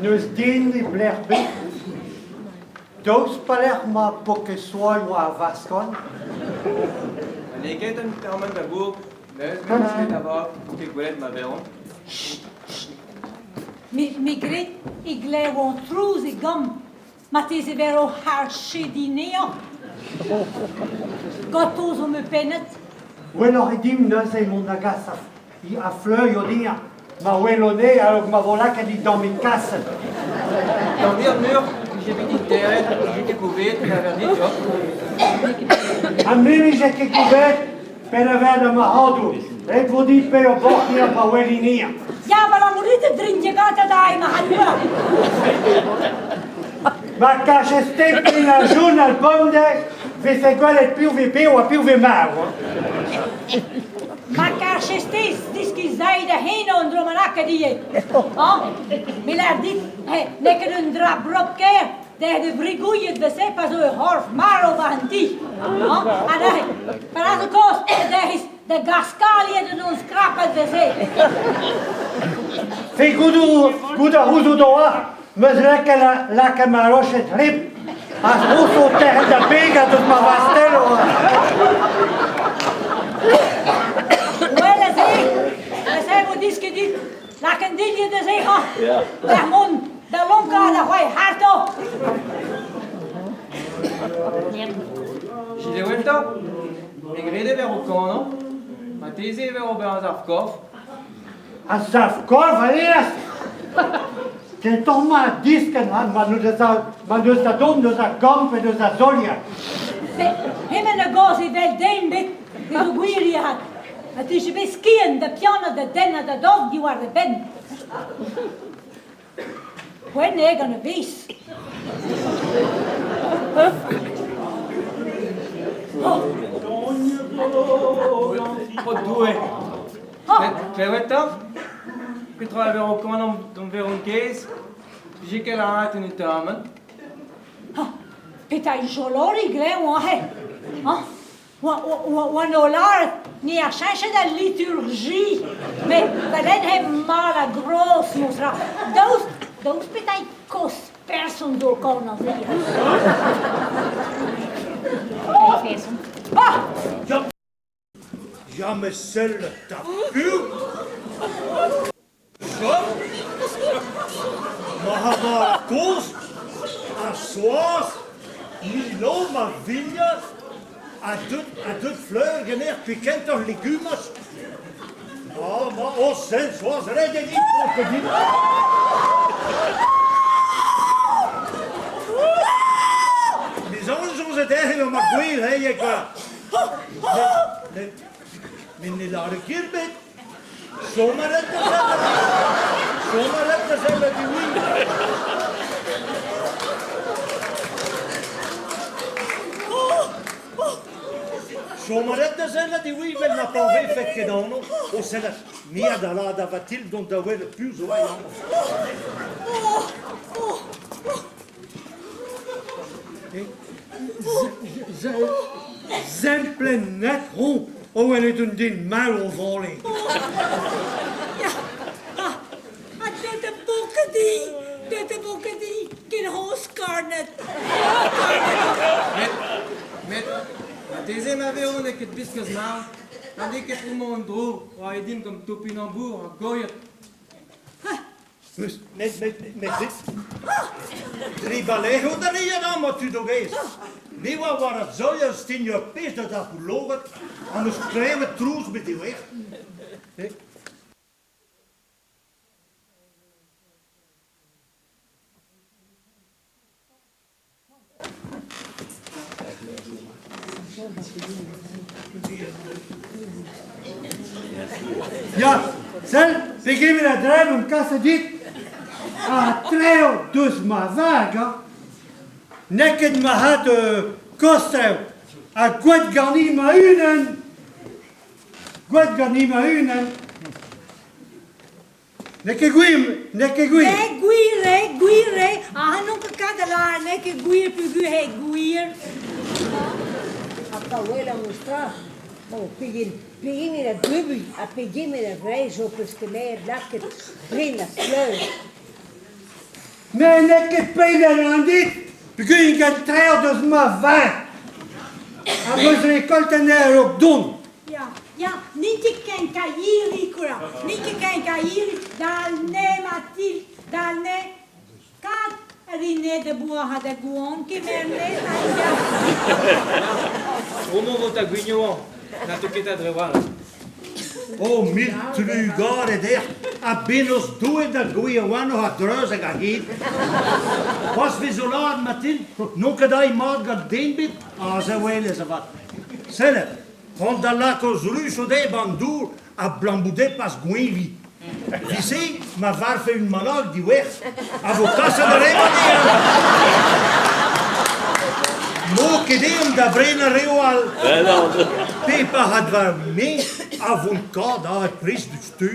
N'eus den e pelec'h bet. Daoust pelec'h emañ Pokessoa war ar vaskont? N'eo ket un termen da gour, neuze n'eus ket avat ket gwelet ma vezont. Me gred e glev an trouz e gambr. Marteze e vero harchediñ anezhañ. Ganto zo ma pennad. Gwelloc'h eo dimp neuze mont da gas ar fleurioù dezhañ. Ma welo anezhe a-raok ma vo lakaet e dammig kaset. D'an mur vije bet interet, vije ket gouvezet pe dit deoc'h. Ha me vije ket gouvezet pe da ma c'hadoù. Ret vo dit pe ur borc'hier pa welin anezhañ. Ya, abalamour dit e drinjegata da ma c'hadoù. Ma kaches te la journal bemdez, vefe gwelet piv vez bev ha piv vez marv. Ma karches te deskiñ zai da heno an dro lakaet ivez. Hañ? Me lâr dit, n'eo ket un dra brop-kaer derc'h da vrigouilhet vese pa zo ur c'horf marv war an ti. Hañ? Ha neuze, pa zo kaoz derc'h da gaskaliet en hon skrapet vese. Fe goudoù, goût a c'houzout oa, 'meus lakaet ma roched hleb ha roso tec'het da begañ deus ma wastell oa. Well a se, a se vo disket dit lak an dilhad da sec'hañ. Da mont da lonkañ da c'hoari harto. Gilles Welta, me grede ver o kanañ, marteze e ver ober ar sav-korf. Ar sav-korf a reas Kentoc'h ma diskenn ma n'eus da dont eus ar gambr pe eus ar solier. Hemañ a gaoz evel den bet zo gwiriad. Ha tije bet skiant da pianat da dennañ da dog diwar e benn. Poent eo gant e bez. Oh Doue! Klevet 'ta? Petra a vero kanañ d'hon veron kaezh? Vije ket lâret en interment. Petra jolori glev aze? Hañ? Oa o lâret ne a cheñchet al liturji met pa he mal a gros mostra. Daoust, daoust petra kozh person zo kanañ se? Ah! Ya met sell 'ta piv? Job? Ma kozh, ar Soaz, Milo, ma vignaz, ha deut, ha deut fleur ganeoc'h pe kentoc'h legumaj. Ah, ma, oh sell Soaz, ret eo dit paotr din. Me soñj soñj dezhe eo ma gwir, hey, kwa. Met ne lâre ket ebet. Chom a ret da sellet. Chom a ret da sellet ivez. Chom a ret da sellet ivez vel na pa vefet ket anv o sellet. Me a da da Vatilde dont da welet piv zo aet amañ. Semplen net ro o welet un den marv o vale. Ya, ha deut e bokedi, deut e bokedi, ken roz karnet. Met, met, marteze ma vezo n'eo ket biskoazh marv, ha n'eo ket homañ an dro, oa aet dimp gant topinambour ha goiet. Met, met, met, dre bale'ho da reiñ amañ tud o gaezh. Me oa war ar solier stign ur pezh da dapout lored ha 'm eus klevet trouz bet diwezhat. Ya, sell, pegement a drev on kaset dit? Ha trev deus ma vag, hañ. N'eo ket marc'had kozh-trev, ha gwad ganin ma-unan. Gwad ganin ma-unan. N'eo ket gwir, n'eo ket gwir. N'eo gwir eo, gwir eo. Aze n'on ket kat da lâret n'eo ket gwir peogwir eo gwir. Ha pa welan ouzh tra, bon, pegen, pegement a drubuilh ha pegement a vreizh ho peus kemeret lakaet brin ha fleur. Met n'eo ket pedet an dit peogwir gant trec'h deus ma vin. Ha meus rekolt anezhañ a-raok dont. Ya, ya, n'int ket ken kailhiri kwa, n'int ket ken kailhiri, dal ne Mathilde, dal ne. Kad a rin ne da boa ha da goan, kemer ne ha ya. Homañ vo ta gwignoañ, na to ket a dre wall. O mil trugarez dec'h ha bennozh Doue da gouezhañ warnoc'h a-dreuz hag a-hed. C'hoazh 'vez o lâret, Mathilde, n'on ket aet mat gant den ebet, aze 'welez avat. Sellet, c'hoant da lakaat o zruj o dezhe 'ba an dour abalamour dezhe pas gweñviñ. Evit-se, ma varvfe un manag diwerc'h, a vo kaset ar re-mañ dezhañ. N'o ket eomp da brenañ reoù all. Pep a ra me a vont kad aet prest diouzhtu.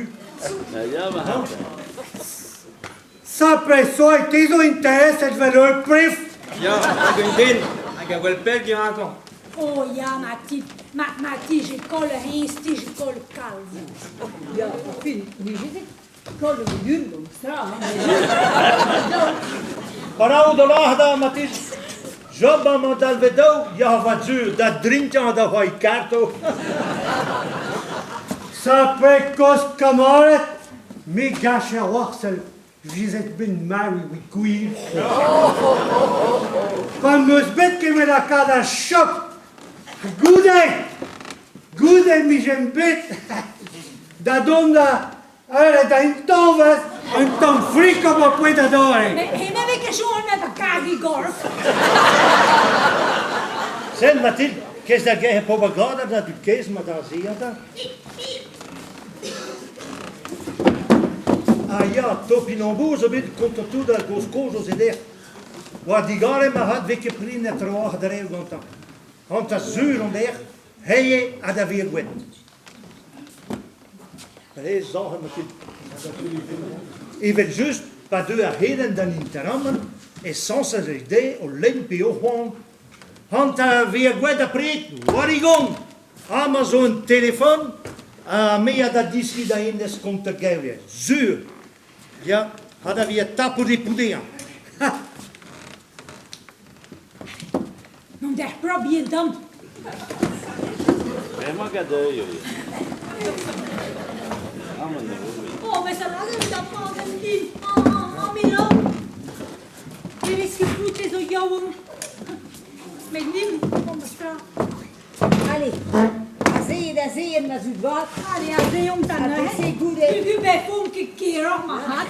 Sapre soa te zo intereset vel ur pref. Ya, hag un den hag a wel pell dirakañ. Oh ya, ma ti, ma, ma tije koll hennezh, tije koll kalz. Ya, fin, nije ket koll un yun, bon, ça, hein, Paraou da lâret da, Mathilde. Job amañ dalvedaou, ya va zur, da drinkañ da c'hoari kartoù. Sapre kost kamaled, me gache a-walc'h sell vizet bet marv evit gwir. Pa 'm eus bet kemet lakaat ar chok goude, goude 'mijen bet da dont da eured da intañvez un tamm frik am boa poent da dore. Mais hemañ vez ket chom da kargiñ golf. Sell Mathilde, kez da gerc'h propaganda da dud kaezh ma da azezañ da. Ah ya, Topinambour zo bet kontañ tout ar gozh-kozh o zeder. War digarez ma rat 'vez ket prenet trawalc'h da rev gantañ. Hanter sur on dec'h, heie ha da vir gwenn. Re zorc'h emañ ket. Evel-just, pa deu ar c'helenn d'an interamant, e sañsez eo dezhe o lenn pe o c'hoant. Hanter vir gwenn ha pred, war e gont! Amañ zo un telefon ha me a da diski da hennezh kontañ gevier, sur. Ya, ha da vi tapout e poudezhañ. Non der probier dan. Bremañ gant eo. Oh, mais ça va, da prendre din. Oh, oh, Milo. Ne vez ket foutez zo yaouank. Met nim, om tra. Allez, azeet, azeet ma zud vat. Allez, azeomp 'ta neuze. Ha goude. Pugu befomp ket keroc'h ma c'hat.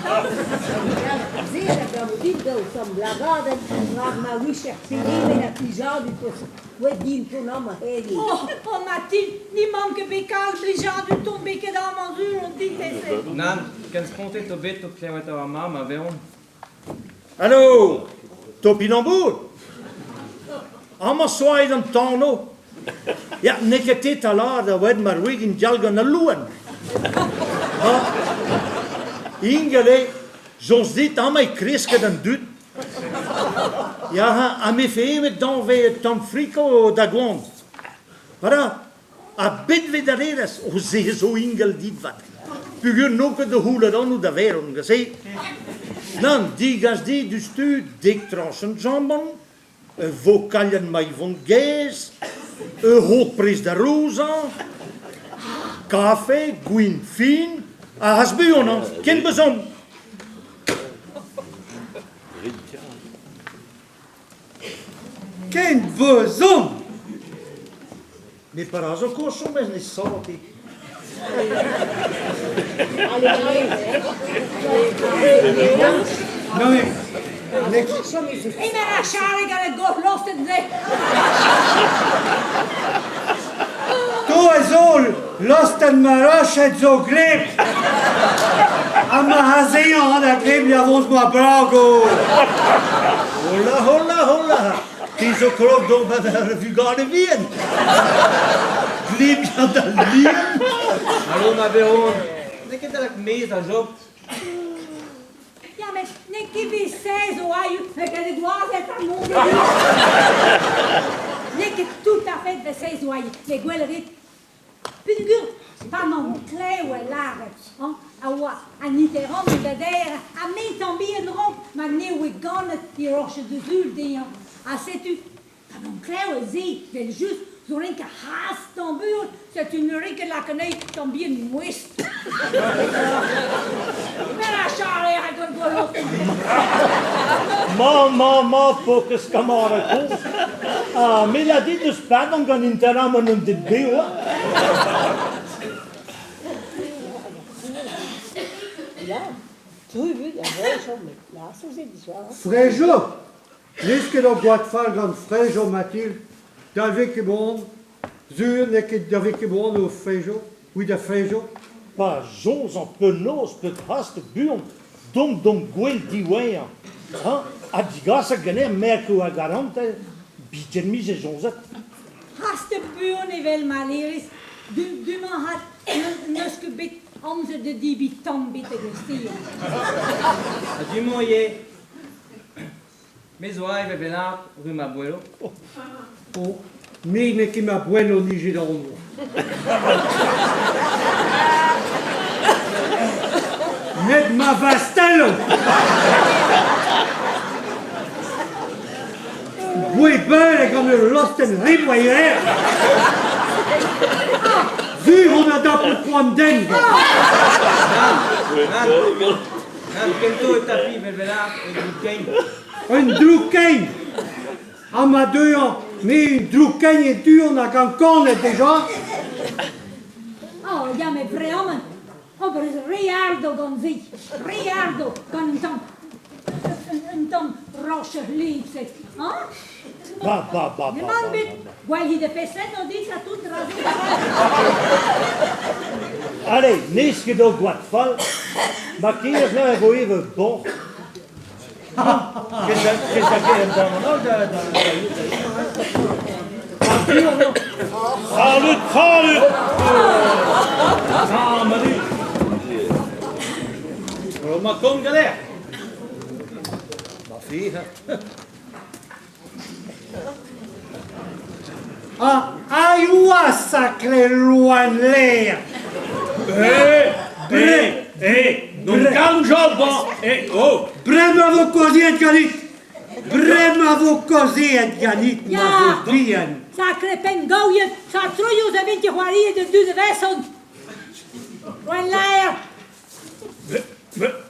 Azeet a gavo dit daou tamm lavadenn rak ma ouicher pegement a plijadur peus oet din ton amañ hediv. Oh, oh Mathilde, ni mank ket bet kalz blijadur ton bet ket amañ sur on dit ese. Nann, ken spontet o bet o klevet ar mamm a veont. Allo, Topinambour Amañ soaet an tano. Ya, n'eo ket te 'ta lâret a oed ma roit dial gant al loen. Ha, ingal eo, soñj dit amañ e kresket an dud. Ya, ha me femet danvez tamm friko da goan. Voilà, ha bet 'vez da lârez, o se zo ingal dit 'vat. Peogwir n'on ket da c'houlet anv da veron gant se. Nann, degas dit diouzhtu dek trañchenn jambon, ur vokalenn maivon gaezh, ur c'hog prest da rozañ, kafe, gwin fin, ha raz buan, hañ, ken bezomp. Ken bezomp! Met para zo kozh chomez ne sav ket. Non mais, mais Emañ ar charre gant ar gorlosted-se. To a zo lostet ma roched zo gleb. Ha ma azeañ da gleb ya vos ma brago. Hola, hola, hola. Te zo krog d'ober ar vugale vihan. Glebiañ da lien. Alo ma veron, n'eo ket da lak maez da Job. Evit-se zo aïou, n'eo ket gwazed ar mont N'eo ket tout à fait de zo aïou, met gwell rit. Peogwir, pa 'maomp klevet lâret, hañ, a oa an iterant da der ha me tamm bihan romp ma n'eo ket ganet e roched da sul dezhañ. Ha setu, pa 'maomp klevet se, evel-just, zo ren ket hastañ buan, setu ne rin ket lakaat anezhi tamm bihan mouest. Met ar chaler hag an gwalloc'h. Ma, ma, ma, paourkaezh kamarad kozh. Ha me la dit eus pardon gant interamant an dud bev. Ya, trubud a vrejo met lasoù se dija. Frejo N'eus ket ur gwad fall gant Frejo, Mathilde. Dalvez ket bon. Sur n'eo ket dalvez ket bon o Frejo. Oui da Frejo. Pa soñjan penaos peut hast buan dont d'hon gwel diwezhañ hañ ha digaset ganeomp merkoù a garantez biken 'mije soñjet. Hastet buan evel ma lerez, du-mañ 'hat n'eus ket bet amzer da debriñ tamm betek ur stêr. Ha du-mañ ivez. Me zo aet da bennak rumm ma boello. Oh, me n'eo ket ma boello nijet anv. Met ma vastello! Bouez beurek gant ul lostenn ribouer! Sur on a dapout poan den! Nann, kentoc'h e tapi vel-bennak un droug-kein. Un droug-kein Ha ma deuan, me un droug-kein e du-hont hag ankonet deja. Oh, ya, met bremañ, ober re ardo gant se, re ardo gant un tamm, un tamm rocher lip-se, hein? Ba, ba, ba, ba, N'emañ bet gwall he defe o dit ha tout razo. Allez, n'ez ket o gwad fall. Ma kêr là e vo evel boc'h. Qu'est-ce da da Salut, salut! Ah, Manu! Ma kom galer! Ma fille, Ah, aïoua, sacré loin l'air Eh, eh, eh, non kalm job, eh, oh! Bremañ vo kaozeet ganit! Bremañ vo kaozeet ganit, ma vo bihan! Sacré penn gaouiet, sa troioù a vint c'hoariet an dud a veson! Loen laer!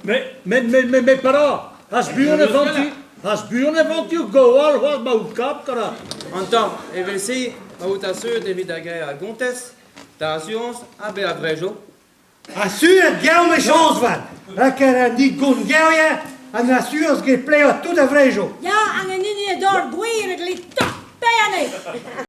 Met, met, met, met para, has buan e vantu, has buan e vantu goal c'hoazh ma out kap, kara. An tamm, evel-se, ma out assuret evit da gaer a gontez, da asurañs ha bezañ brejo. Assuret gav me chañs vat, rak an dit gont gaouier, an asurañs get plegañ tout a vrejo. Ya, hag an hini a dor gwir a dle torr anezhe.